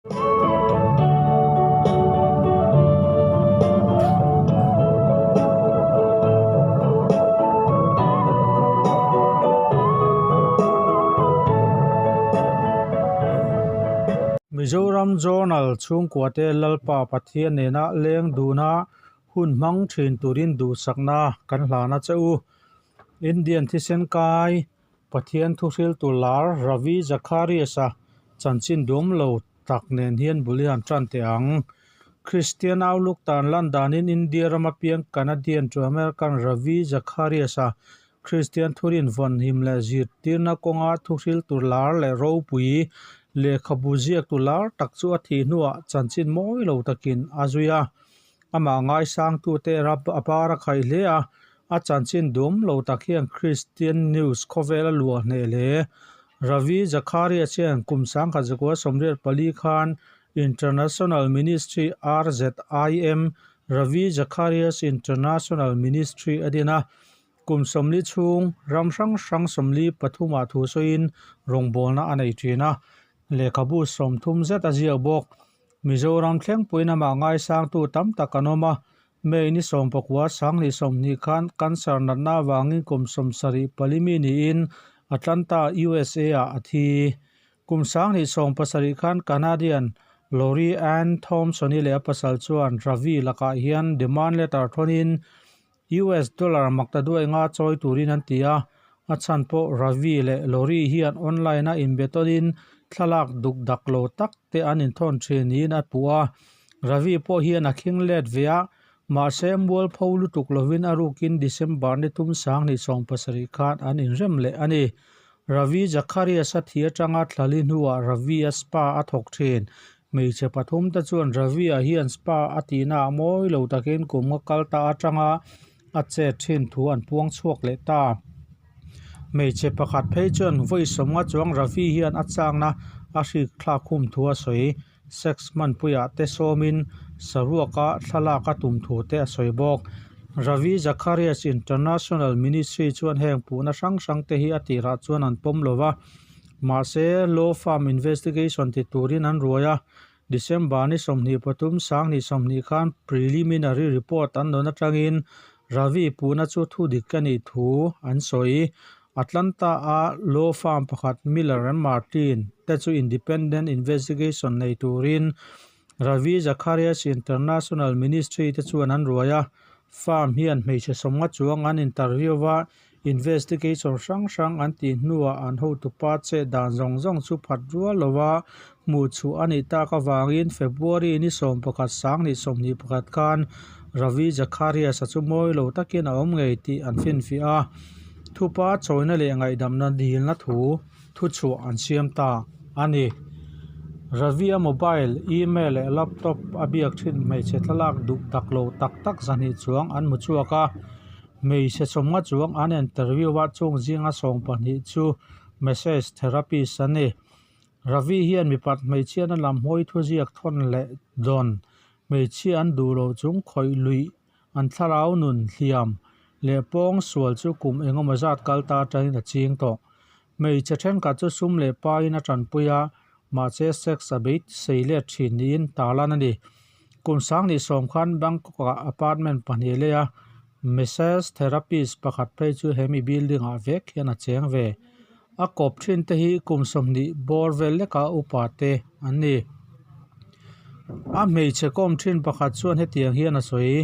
Mizoram Journal chhungkuate Lalpa Pathian nena leng duna hun hmang thin turin duhsakna kan hlan a che u. Indian thisen kai Pathian thuhriltu lar Ravi Zacharias-a chanchin duam lo tak nen hian bul i han tan teh ang. Kristian Outlook tan lan danin India rama piang Canadian to American Ravi Zacharias-a Kristian thurin vawnhim leh zirtirna kawnga thuhriltu lar leh ropui lehkhabu ziaktu lar tak chu a thih hnuah chanchin mawi lo takin a zui a. Amah ngaisangtute a bar a khaih hle a, a chanchin duam lo tak hian Christian News khawvel a luah hneh hle. Ravi Zacharias hian kum 1984 khan International Ministry RZIM, Ravi Zacharias International Ministry, a din a, kum 40 chhung ram hrang hrang 43 ah thu sawiin rawngbawlna a nei thin a, lehkhabu 30 zet a ziak bawk. Mizoram thlengpuiin amah ngaisangtu tam tak an awm a, May ni 19 2020 khan cancer natna avangin kum 74 mi niin Atlanta, USA ah a thi. Kum 2017 khan Canadian Lori Ann Thompson-i leh a pasal chuan Ravi lakah hian demand letter thawnin US dollar makta duai nga chawi turin an ti a, a chhan pawh Ravi leh Lori hian online a inbe tawnin thlalak duk dak lo tak te an inthawn thin niin a puh a. Ravi pawh hian a khing let ve a, mahse mualpho lutuk lovin a rukin December ni tum 2017 khan an inrem leh a ni. Ravi Zacharias a thi atanga thlali hnuah Ravi a spa a thawk thin. Hmeichhe pathum te chuan Ravi-a hian spa a tihna ah mawi lo takin kum nga kal ta atanga a chet thin thu an puang chhuak leh ta. Hmeichhe pakhat phei chuan vawi sawmnga chuang Ravi hian a changna a hrik thlak khum thu a sawi. Sex hmanpuiah te sawmin saruaka thlalak a tum thu te a sawi bawk. Ravi Zacharias International Ministry chuan heng puhna hrang hrang te hi a tirah chuan an pawm lo va. Mahse, law firm investigation ti turin an ruai a, December ni 23 2020 khan preliminary report an dawn atangin Ravi puhna chu thu dik a nih thu an sawi. Atlanta-a law firm pakhat Miller and Martin te chu independent investigation nei turin Ravi Zacharias International Ministry te chuan an ruai a, firm hian hmeichhe sawmnga chuang an interview a, Investigation hrang hrang an tih hnuah an hotupa chet dan zawng zawng chu phat rual lova hmuh chhuah a nih tak avangin February ni 11 2021 khan Ravi Zacharias-a chu mawi lo takin a awm ngei tih an finfiah a, thupa chawina leh ngaihdamna dilna thu thuchhuah an siam ta a ni. Ravi-a mobile, email leh laptop a biak thin hmeichhe thlalak duh tak lo tak tak zahnih chuang an hmu chhuak a. Hmeichhe sawmnga chuang an interview a, chung zinga 12 chu massage therapist a ni. Ravi hian mipat hmeichhiatna lam hawi thuziak thawn leh dawn, hmeichhia an duh loh chung khawih luih, an thlarau nun hliam leh pawng sual chu kum engemaw zat kal ta atangin a ching tawh. Hmeichhe thenkhat chu sum leh pain a tanpui a, mahse sex a beit sei let thin niin tarlan a ni. Kum 2010 khan Bangkok-ah apartment pahnih lei a, massage therapist pakhat phei chu hemi building-ah vek hian a cheng ve. A kawp thin te hi kum 20 bawr vel leka upa te an ni. A hmeichhe kawm thin pakhat chuan hetiang hian a sawi,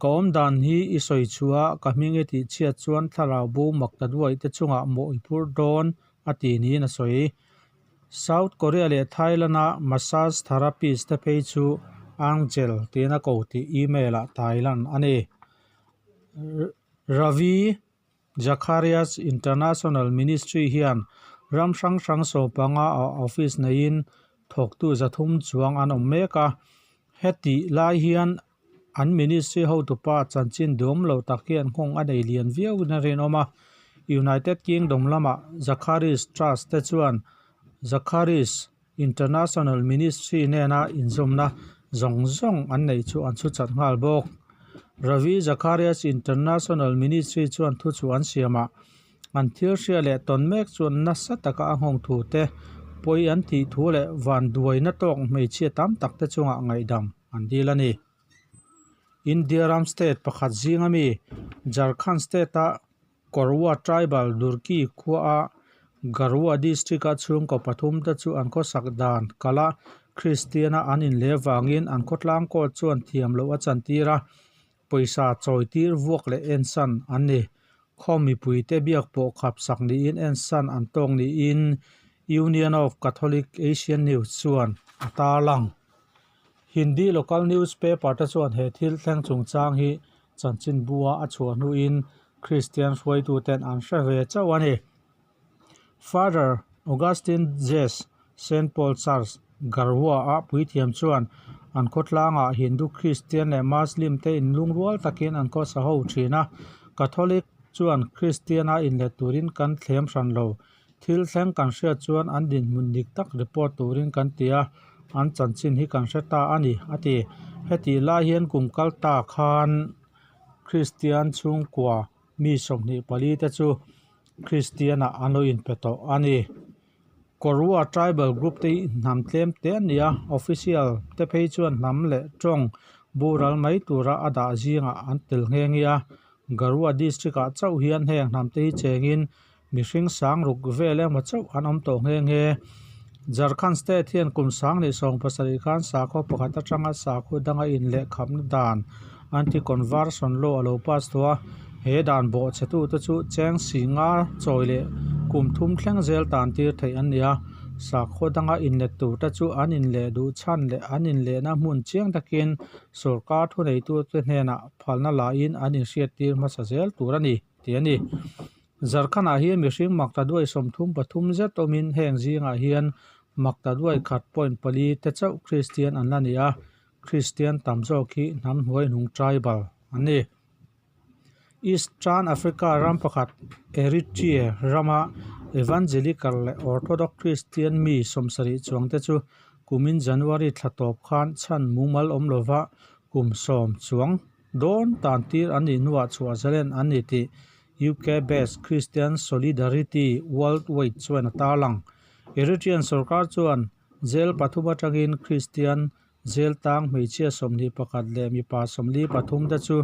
Ka awm dan hi i sawi chhuah a, ka hming i tih chhiat chuan thlarau bo mak ta duai te chungah mawh i phur dawn a ti niin a sawi. South Korea leh Thailand-a massage therapist te phei chu Angel tiin a ko tih email-ah Thailand a ni. Ravi Zacharias International Ministry hian ram hrang hrang 15 ah office neiin thawktu 300 chuang an awm mek a. Hetih lai hian an ministry hotupa chanchin duam lo tak hian nghawng a nei lian viauin a rinawm a. United Kingdom lamah Zacharias Trust te chuan Zacharias International Ministry nena inzawmna zawng zawng an neih chu an chhuchat nghal bawk. Ravi Zacharias International Ministry chuan thu chu an siam a, an thil hria leh tawn mek chuan nasa taka a nghawng thu te Pawi an tih thu leh vanduaina tawk hmeichhia tam tak te chungah ngaihdam an dil a ni. India ram state pakhat zinga mi Jharkhand state-a Korwa tribal Durki khuaa Garhwa district-a chhungkaw pathum te chu an khawsak dan kala Kristiana an inleh vangin an khawtlang court chuan thiam loh a chantir a, pawisa chawitir vuak leh ensan an ni. Khaw mipuite biak pawh khap sak niin ensan an tawk niin Union of Catholic Asian News chuan a tarlang. Hindi local newspaper te chuan he thil thleng chungchang hi chanchinbua a chhuah hnuin Kristian hruaituten an hre ve chauh a ni. Father Augustine Jess, Saint Paul Church, Garhwa-a puithiam chuan an khawtlangah Hindu, Kristian leh Muslim te inlungrual takin an khawsa ho thin a. Catholic chuan Kristian-a inlet turin kan thlem hran lo. Thil thleng kan hriat chuan an dinhmun dik tak report turin kan ti a, an chanchin hi kan hre ta a ni, a ti. Hetih lai hian kum kal ta khan Kristian chhungkua mi 24 te chu Kristian-ah an lo inpe tawh a ni. Korua tribal group te hi hnam tlem te an ni a, official te phei chuan hnam leh tawng boral mai tura a dah zingah an tel nghe nghe a. Garhwa district-ah chauh hian heng hnam te hi chengin Mihring sang ruk vel emaw chauh an awm tawh nghe nghe. Jharkhand state hian kum 2017 khan sakhaw pakhat atanga sakhaw danga inlehkhamna dan anti-conversion law a lo pass tawh a. He dan bawhchhetute chu cheng singa chawi leh kum thum thleng zel tan tir theih an ni a. Sakhaw danga inlet turte chu an inleh duh chhan leh an inlehna hmun chiang takin sorkar thuneitute hnenah phalna lahin an inhriattir hmasa zel tur a ni tih a ni. Zarkhanah hian mihring makta duai 33 zet awmin heng zingah hian makta duai khat point pali te chauh Kristian an la ni a, Kristian tam zawk hi hnam hnuai hnung tribal an ni. Eastern Africa ram pakhat Eritrea rama Evangelical leh Orthodox Kristian mi 70 chuang te chu kumin January thla tawp khan chhan mumal awm lova kum 10 chuang dawn tan tir an nih hnuah chhuah zalen an ni tih UK-based Christian Solidarity Worldwide chuan a tarlang. Eritrean sorkar chuan jail pathum atangin Christian jail tang hmeichhia 21 leh mipa 43 te chu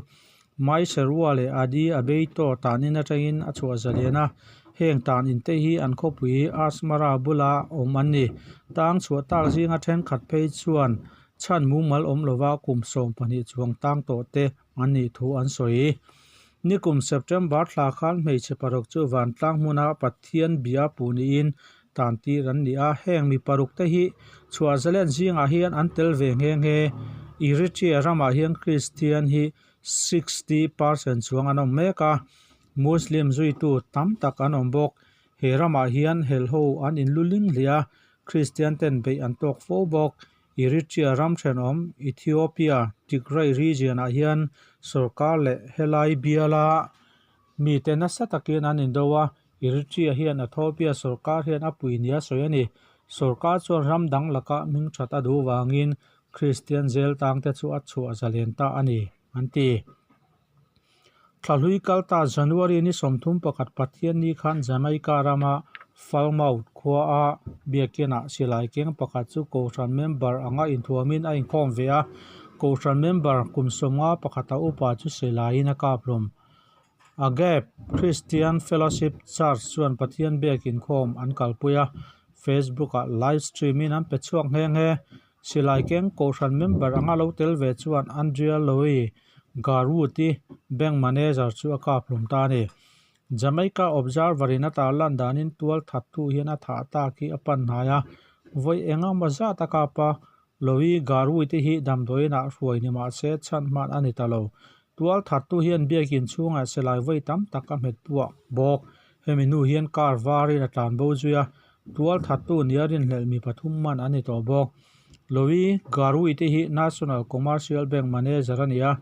Mai Serua leh Adi Abeito tanin atangin a chhuah zalen a. Heng tanin te hi an khawpui Asmara bula awm an ni. Tang chhuah tak zinga thenkhat phei chuan chhan mumal awm lova kum 12 chuang tang tawh te an nih thu an sawi. Nikum September thla khan hmeichhe paruk chu vantlang hmuna Pathian bia puh niin tan tir an ni a, heng mi paruk te hi chhuah zalen zingah hian an tel ve nghe nghe. Eritrea ramah hian Kristian hi 60% chuang an awm mek a, Muslim zuitu tam tak an awm bawk. He ramah hian helho an inluling hliah a, Kristian ten beih an tawk fo bawk. Eritrea ram thenawm Ethiopia, Tigray region-ah hian sorkar leh helai biala mite nasa takin an indo a, Eritrea hian Ethiopia sorkar hian a pui nia sawi a ni. Sorkar chuan ram dang laka hming that a duh vangin Kristian jail tangte chu a chhuah zalen ta a ni, an ti. Thlahlui kalta January ni 31 Pathianni khan Jamaica rama Falmouth khuaa biakinah silai keng pakhat chu Kohhran member anga inthuamin a inkhawm ve a, Kohhran member kum 51 a upa chu silaiin a kap hlawm. Agape Christian Fellowship Church chuan Pathian biak inkhawm an kalpui a, Facebook-ah live stream-in an pe chhuak nghe nghe. Silai keng Kohhran member anga lo tel ve chuan Andrea Lowe Garwood-i bank manager chu a kap hlum ta a ni. Jamaica Observer in a tarlan danin tual thattu hian a thah tak hi a pan hnai a, vawi eng emaw zat a kap a, Lowe Garwood-i hi damdawiinah hruai ni mah se chhan hman a ni ta lo. Tual thattu hian biakin chhungah silai vawi tam tak a hmet puak bawk. Hemi hnu hian car varin a tlan bo zui a, tual thattu nia rinhlelh mi pathum man an ni tawh bawk. Lowi Garui te hi National Commercial Bank manager a ni a,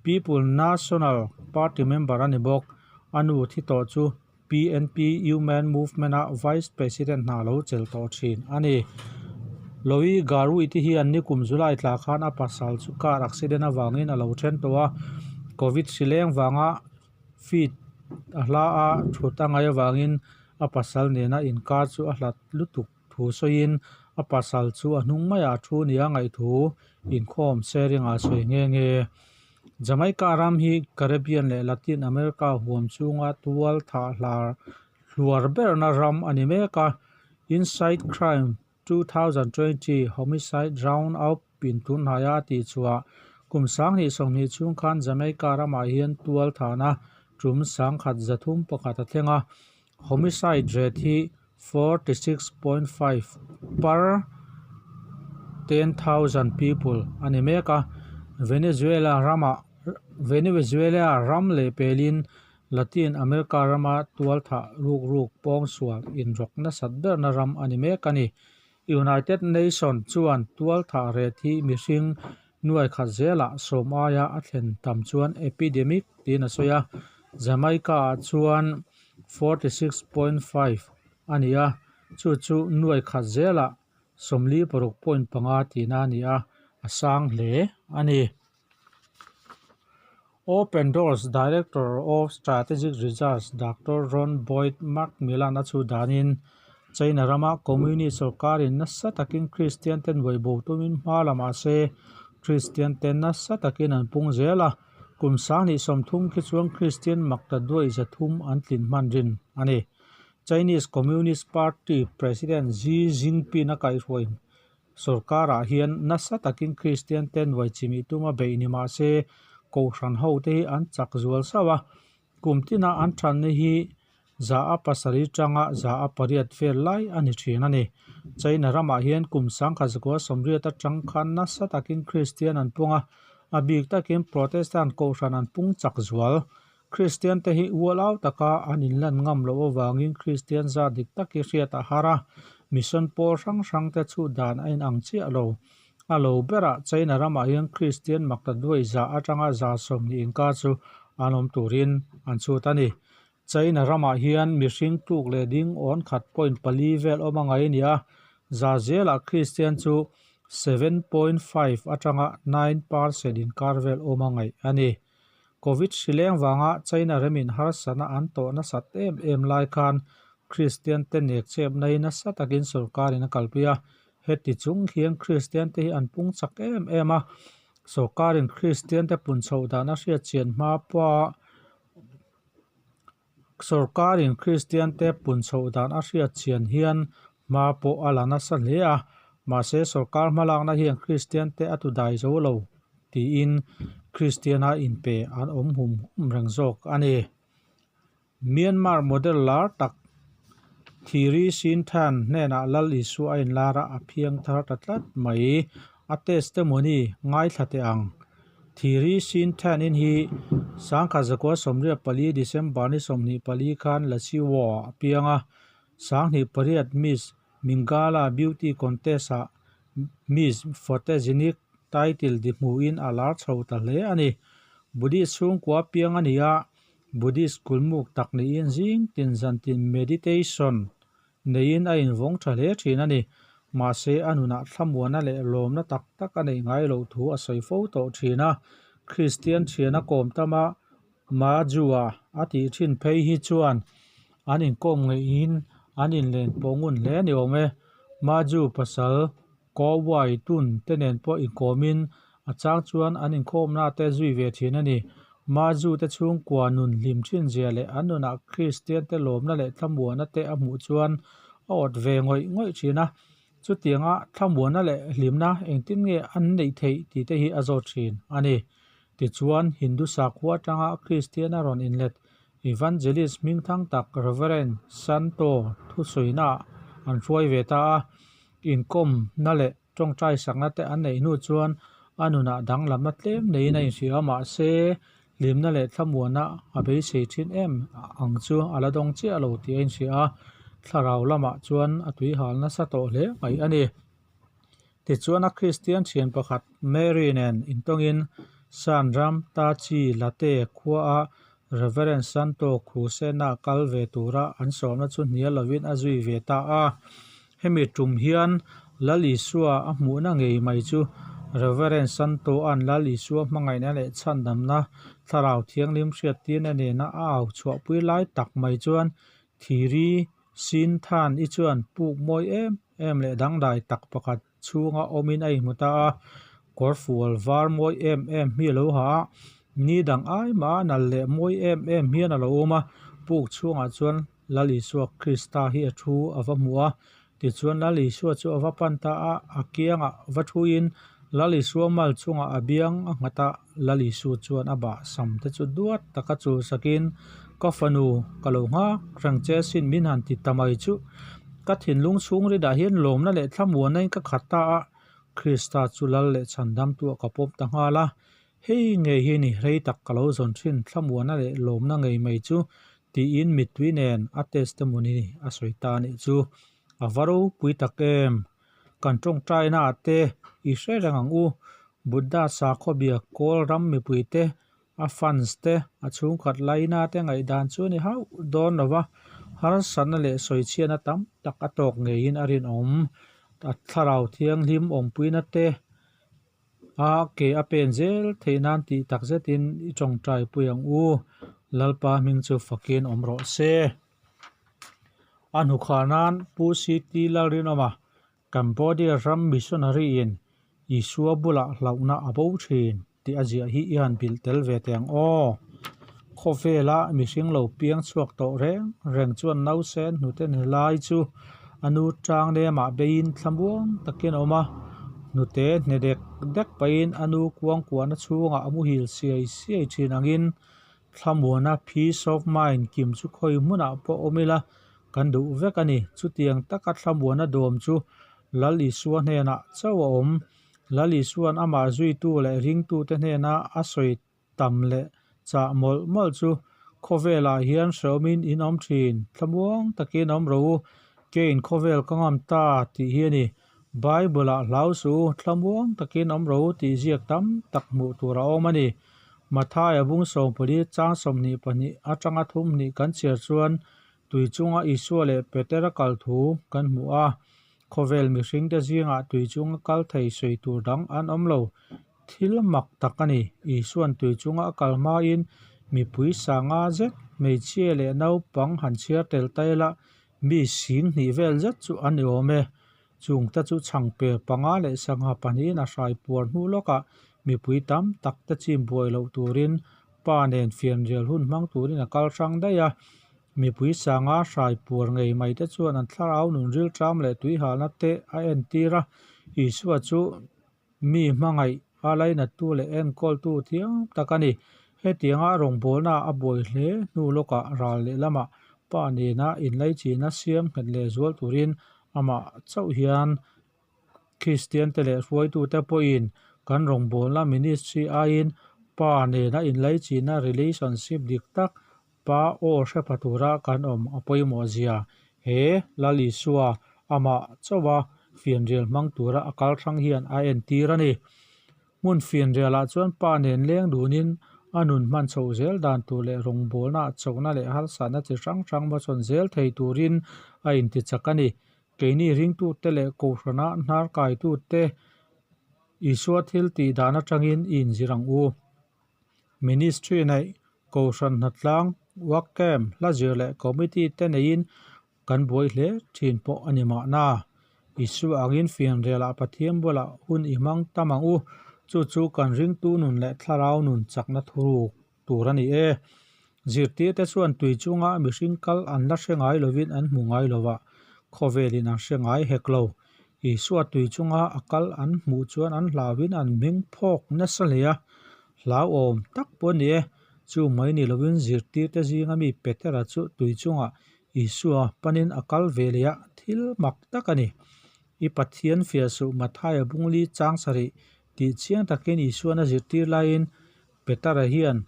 People National Party member a ni bawk. A nu thi tawh chu PNP Human Movement-a Vice President hna lo chelh tawh thin a ni. Lowi Garui te hian nikum July tla khan a pasal chu car accident avangin a lo then tawh a, Covid hri leng vanga feet a hla a thut a ngaih avangin a pasal nena inkar chu a hlat lutuk thu. thu sawiin a pasal chu a hnung maiah a thu nia ngaih thu inkhawm sharing-ah a sawi nghe nghe. Jamaica ram hi Caribbean leh Latin America huam chhunga tual thah hlar hluar berna ram a ni mek a, Insight Crime 2020 Homicide Roundup in tunhnaia a tihchhuah kum 2020 chhung khan Jamaica ramah hian tual thahna tum 1301 a thleng a, homicide rate hi 46.5 per 10,000 people a ni mek a, Venezuela ramah Venezuela ram leh pelin Latin America rama tual thah ruk ruk pawngsual inrawk nasat berna ram a ni mek a ni. United Nation chuan tual thah rate hi mihring nuai khat zelah sawm aia a thlen tam chuan epidemic tiin a sawi a, Jamaica ah chuan 46.5 a ni a, chu chu nuai khat zelah 46.5 tihna a ni a, a sang hle a ni. Open Doors Director of Strategic Research Doctor Ron Boyd McMillan a chhu danin China rama Communist sorkarin nasa takin Kristian te nuai bo tumin hma la mah se Kristian te nasa takin an pung zel a, kum 2030 khi chuan Kristian makta duai 300 an tlin hman rin a ni. Chinese Communist Party President Xi Jinping a kaihhruai Sorkarah hian nasa takin Kristian te nuai chimih tuma beih ni mah se Kohhran ho te hi an chak zual sauh a, kum tina an thanna hi 7% tanga 8% vel lai a ni thin a ni. China ramah hian kum 1980 atang khan nasa takin Kristian an pung a, a bik takin Protestant Kohhran an pung chak zual. Kristian te hi ualau taka an inlan ngam loh avangin Kristian zat dik tak hi hriat a har a, mission pawl hrang hrang te chhut dan a inang chiah lo. A lo berah China ramah hian Kristian makta duai za atanga 20% inkar chu an awm turin an chhut a ni. China ramah hian mihring tluk leh ding awn khat point pali vel awm a ngai a ni a, za zelah Kristian chu 7.5 atanga 9% inkar vel awm a ngaih a ni. Covid hri leng vanga China remin harsatna an tawh nasat em em lai khan Kristian te nek chep nai nasa takin sorkarin a kalpui a. Heti chung hian Kristian te hi an pung chak em em a, sorkarin Kristian te pun chhoh dan a hriat chian hma pawha Sorkarin Kristian te pun chhoh dan a hriat chian hian hma pawh a la nasa hle a, mahse sorkar hmalakna hian Kristian te a tu dai zo lo tiin Kristiana inpe an awm hum hum reng zawk a ni. Myanmar model lar tak Thiri Sin Than hnenah Lal Isua a inlar a, a phiang thar ta tlat mai. A testimony ngaithla teh ang. Thiri Sin Than in hi 1984 December ni 24 khan Lasiwo ah a piang a, 28 Miss Mingala Beauty Contest ah Miss Photogenic title di hmuhin a lar chho ta hle a ni. Buddhist chhungkua piang a ni a, Buddhist kulmuk tak niin zing tin zan tin meditation neiin a invawng tha hle thin a ni. Mahse, a nunah thlamuana leh lawmna tak tak a neih ngai loh thu a sawi fo tawh thin a. Kristian thiana kawm tama Majua a tih thin phei hi chuan an inkawm ngeihin an inlen pawh ngun hle a ni awm e. Maju pasal Kawai Tun te nen pawh inkawmin a chang chuan an inkhawmna te zui ve thin a ni. Maju te chhungkua nun hlim thin zia leh an nunah Kristian te lawmna leh thlamuana te a hmuh chuan a awt ve ngawih ngawih thin a. Chutianga thlamuana leh hlimna engtin nge an neih theih tih te hi a zawt thin a ni. Tichuan, Hindu sakhua atanga Kristian a rawn inlet Evangelist hmingthang tak Reverend Santo thusawiinaah an hruai ve ta a. Inkawmna leh tawngtai sakna te an neih hnu chuan a nunah danglamna tlem neiin a inhria a, mahse hlimna leh thlamuanna a beisei thin em ang chu a la dawng chiah lo tih a inhria a, thlarau lamah chuan a tuihal nasa tawh hle mai a ni. Tichuan a Kristian thian pakhat Mary nen intawngin San ram Tachi Late khuaa Reverend Santo Crusena kal ve tura an sawmna chu hnial lovin a zui ve ta a. Hemi tum hian Lal Isua a hmuhna ngei mai chu Reverend Santo-a'n Lal Isua hmangaihna leh chhandamna Thlarau Thianghlim hriattirna nena a au chhuahpui lai tak mai chuan Thiri Sin Than i chuan puk mawi em em leh dangdai tak pakhat chhunga awmin a inhmu ta a, kawr fual var mawi em em hi a lo ha a, ni dang ai mah a nalh leh mawi em em hian a lo awm a, puk chhungah chuan Lal Isua Krista hi a thu a va hmu a, tichuan Lal Isua chu a va pan ta a, a kiangah va thuin Lal Isua mal chungah a biang a nghat a, Lal Isua chuan a bah sam te chu duat taka chulsakin, Ka fanu, ka lo nghak reng che sin min han ti ta mai chu. Ka thinlung chhungridah hian lawmna leh thlamuanna in ka khat ta a, Krista chu Lal leh chhandamtuah ka pawm ta nghal a, Hei ngei hi ni rei tak ka lo zawn thin thlamuana leh lawmna ngei mai chu tiin mittui nen a testimony a sawi ta anih chu. A va ropui tak em! Kan tawngtaina ah te i hre reng ang u. Buddha sakhaw bia kawl ram mipui te, a fans te, a chhungkhat laina te ngaihdan chu a ni hauh dawn lo va, harsatna leh sawichhiatna tam tak a tawk ngeiin a rinawm. A thlarau thianghlim awmpuina te A ke a pen zel theih nan tih tak zetin i tawngtai pui ang u. Lalpa hming chu fakin awm rawh se. A hnukhar nan Pu CT Lalrinawma, Cambodia ram missionary in Isua bulah hlauhna a bo thin tih a ziah hi i han bilh tel ve teh ang aw. Khawvela mihring lo piang chhuak tawh reng reng chuan nausen hnute ni lai chu a nu tang lemah beiin thlamuang takin a awm a, hnute hne dek dek pahin a nu kuangkuahna chhungah a muhil siai siai thin angin thlamuana peace of mind kim chu khawi hmunah pawh awm ila kan duh vek a ni. Chutiang taka thlamuana dawm chu Lal Isua hnenah chauh a awm. Lal Isua'n amah zuitu leh ringtute hnena a sawi tam leh chah mawlh mawlh chu khawvelah hian hrehawmin in awm thin, thlamuang takin awm rawh u, keiin khawvel ka ngam ta tih hi a ni. Bible-ah hlau suh u, thlamuang takin awm rawh u tih ziak tam tak hmuh tur a awm a ni. Mathaia bung 14 chang 22 atanga thumhnih kan chhiar chuan tui chunga Isua leh Petera kal thu kan hmu a, khawvel mihringte zingah tui chunga kal thei sawi tur dang an awm lo. Thil mak tak a ni. Isua'n tui chunga a kal hmain mipui sanga zet, hmeichhia leh naupang han chhiar tel ta ila, mi sing hnih vel zet chu an ni awm e. Chungte chu chhangper panga leh sangha pahnihin a hrai puar hnu lawkah mipui tam tak te chim buai loh turin pa nen fianrial hun hmang turin a kal hrang daih a. Mipui sanga hrai puar ngei mai te chuan an thlarau nun rilṭam leh tuihalna te a entir a. Isua chu Mi hmangaih a lainattu leh enkawltu thiam tak a ni. Hetianga rawngbawlna a buai hle hnu lawkah ral lehlamah pa nena inlaichina siam nghet leh zual turin amah chauh hian Kristiante leh hruaitute pawhin kan rawngbawlna ministry aiin pa nena inlaichina relationship dik tak Pa aw hre pha tura kan awm a pawimawh zia he Lal Isua amah chauha fianrial hmang tura a kal hrang hian a entir a ni. Hmun fianrialah chuan pa nen leng dunin a nun hman chhoh zel dan tur leh rawngbawlna chona leh harsatna chi hrang hrang hmachhawn zel thei turin a intichak a ni. Keini ringtute leh Kohhrana hnar kaitute Isua thil tih dan atangin i inzir ang u. Ministry neih, Kohhran hnatlang, Work Camp, hla zir leh Committee te neiin kan buai hle thin pawh a ni mahna. Isua angin fianrialah Pathian bulah hun i hmang tam ang u, chu chu kan ringtu nun leh thlarau nun chakna thuruk tur a ni e. Zirtirte chuan tui chunga mihring kal an la hre ngai lovin an hmu ngai lova, khawvelin an hre ngai hek lo. Isua tui chunga a kal an hmuh chuan an hlauhin an hming phawk nasa hle a, hlauhawm tak pawh a ni e. Chu mai ni lovin zirtirte zinga mi Petera chu tui chungah Isua panin a kal ve leh a, thil mak tak a ni. I Pathian fiah suh Mathaia bungli chang sarih tih chiang takin Isuan a zirtir laiin Petera hian,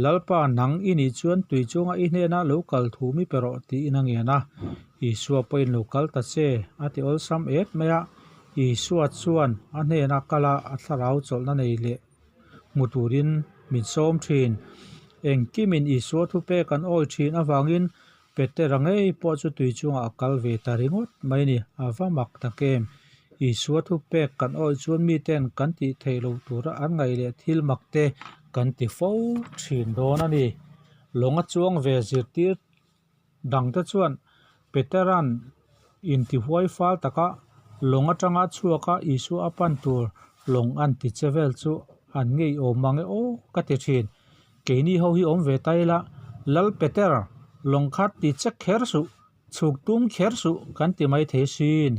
Lalpa, nang i nih chuan tui chunga i hnena lo kal thu mi pe rawh, tiin a ngen a. Isua pawhin lo kal ta che, a ti awlsam et mai a. Isua chuan a hnena kal a, a thlarau chawlhna nei leh hmu turin min sawm thin. Engkimin Isua thupek an awi thin avangin Petera ngei pawh chu tui chungah a kal ve ta ringawt mai a ni. A va mak tak em! Isua thupek kan awih chuan miten kan tih theih loh tura an ngaih leh thil mak te kan ti fo thin dawn a ni. Lawnga chuang ve zirtir dangte chuan Petera'n intihuai fal taka. Lawng atanga chhuaka Isua a pan tur lawng an ti che vel chu an ngeiawm mang e aw ka ti thin. Keini ho hi awm ve ta ila, Lal Peter, lawng kha ti che kher suh, chhuk tum kher suh kan ti mai thei sin.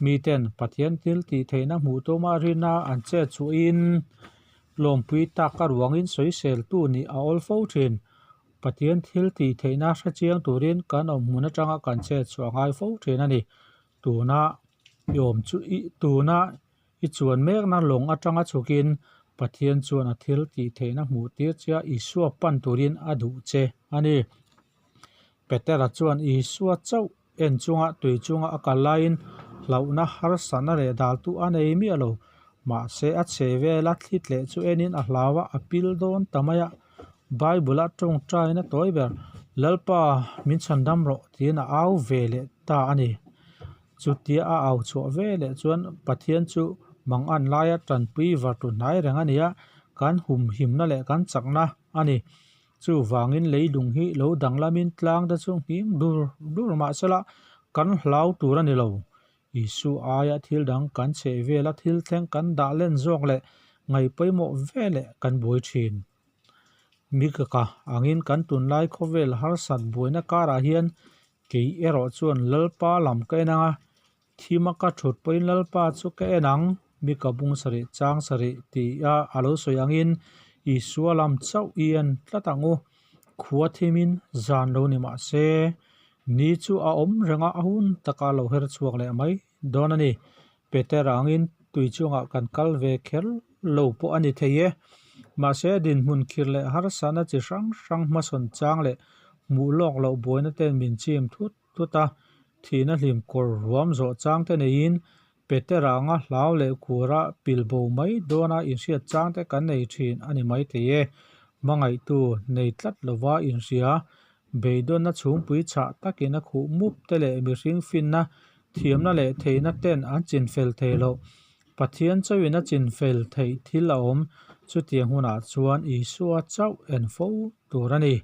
Miten Pathian thil tih theihna hmuh tuma rinna an chet chhuahin lawmpui tak a ruangin sawiseltu nih a awl fo thin. Pathian thil tih theihna hre chiang turin kan awm hmun atanga kan chet chhuah a ngai fo thin a ni. Tuna i awm chu i tuna i chuan mekna lawng atanga chhukin Pathian chuan a thil tih theihna hmuh tir che a Isua pan turin a duh che a ni. Petera chuan Isua chauh en chunga tui chunga a kal laiin hlauhna harsatna leh daltu a nei miah lo. Mahse a chhe vela thli tleh chu enin a hlau a, a pil dawn ta mai a. Bible-a tawngtaina tawi ber, Lalpa min chhan dam rawh tiin a au ve leh ta a ni. Chutia a au chhuah ve leh chuan Pathian chu mangan laia tanpui var tu hnai reng a ni a, kan humhimna leh kan chakna a ni. Chuvangin leilung hi lo danglamin tlang te chu nghing dur dur mahsela kan hlau tur a ni lo. Isu aia thil dang kan chheh vela thil thleng kan dah len zawk leh ngaih pawimawh ve leh kan buai thin. Mikaka angin kan tunlai khawvel harsat buaina karah hian kei erawh chuan Lalpa lam ka en ang a, thima ka thut pawhin Lalpa chu ka en ang, Mika bung sarih chang sarih tia a lo sawi angin Isua lam chauh i en tlat ang u. Khua thimin zan lo ni mah se, ni chu a awm reng a, a hun taka lo her chhuak leh mai dawn a ni. Peter angin tui chungah kan kal ve kher lo pawh a ni thei e. Mahse, dinhmun khir leh harsatna chi hrang hrang hmasawn chang leh hmuh lawk loh buaina ten min chim thut thut a, thihna hlim kawr ruam zawh chang te neiin Peter anga hlau leh kura pil bo mai dawna inhriat chang te kan nei thin a ni mai thei e. Hmangaihtu nei tlat lova inhria, beidawnna chhungpui chhah takin a khuh mup te leh mihring finna, thiamna leh theihna ten an chinfel thei loh. Pathian chauhin a chinfel theih thil a awm, chutiang hunah chuan Isua chauh en fo tur a ni.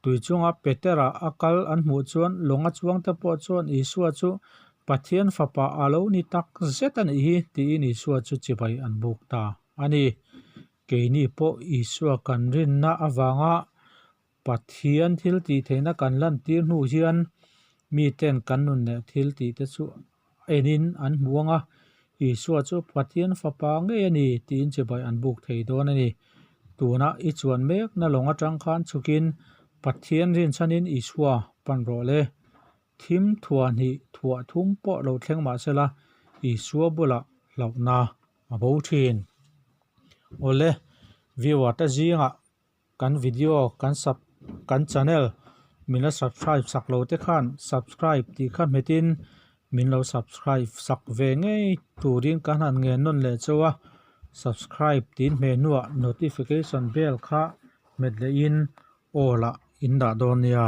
Tui chunga Petera a kal an hmuh chuan lawnga chuangte pawh chuan Isua chu Pathian Fapa a lo ni tak zet a nih hi tiin Isua chu chibai an buk ta a ni. Keini pawh Isua kan rinna avanga Pathian thil tih theihna kan lantir hnu hian miten kan nun leh thil tihte chu enin an hmu ang a, Isua chu Pathian Fapa ngei a ni tiin chibai an buk thei dawn a ni. Tuna i chuan mekna lawng atang khan chhukin Pathian rinchhanin Isua pan rawh le. Thim thuah hnih thuah thum pawh lo thleng mah sela Isua bulah hlauhna a bo thin. Awle, viewer te zingah Kan video kan sub kan channel min la subscribe sak lo te khan subscribe tih kha hmetin min lo subscribe sak ve ngei turin kan han ngen nawn leh chauh a, subscribe tih hmeh hnuah notification bell kha hmet lehin aw lah in dah dawn nia.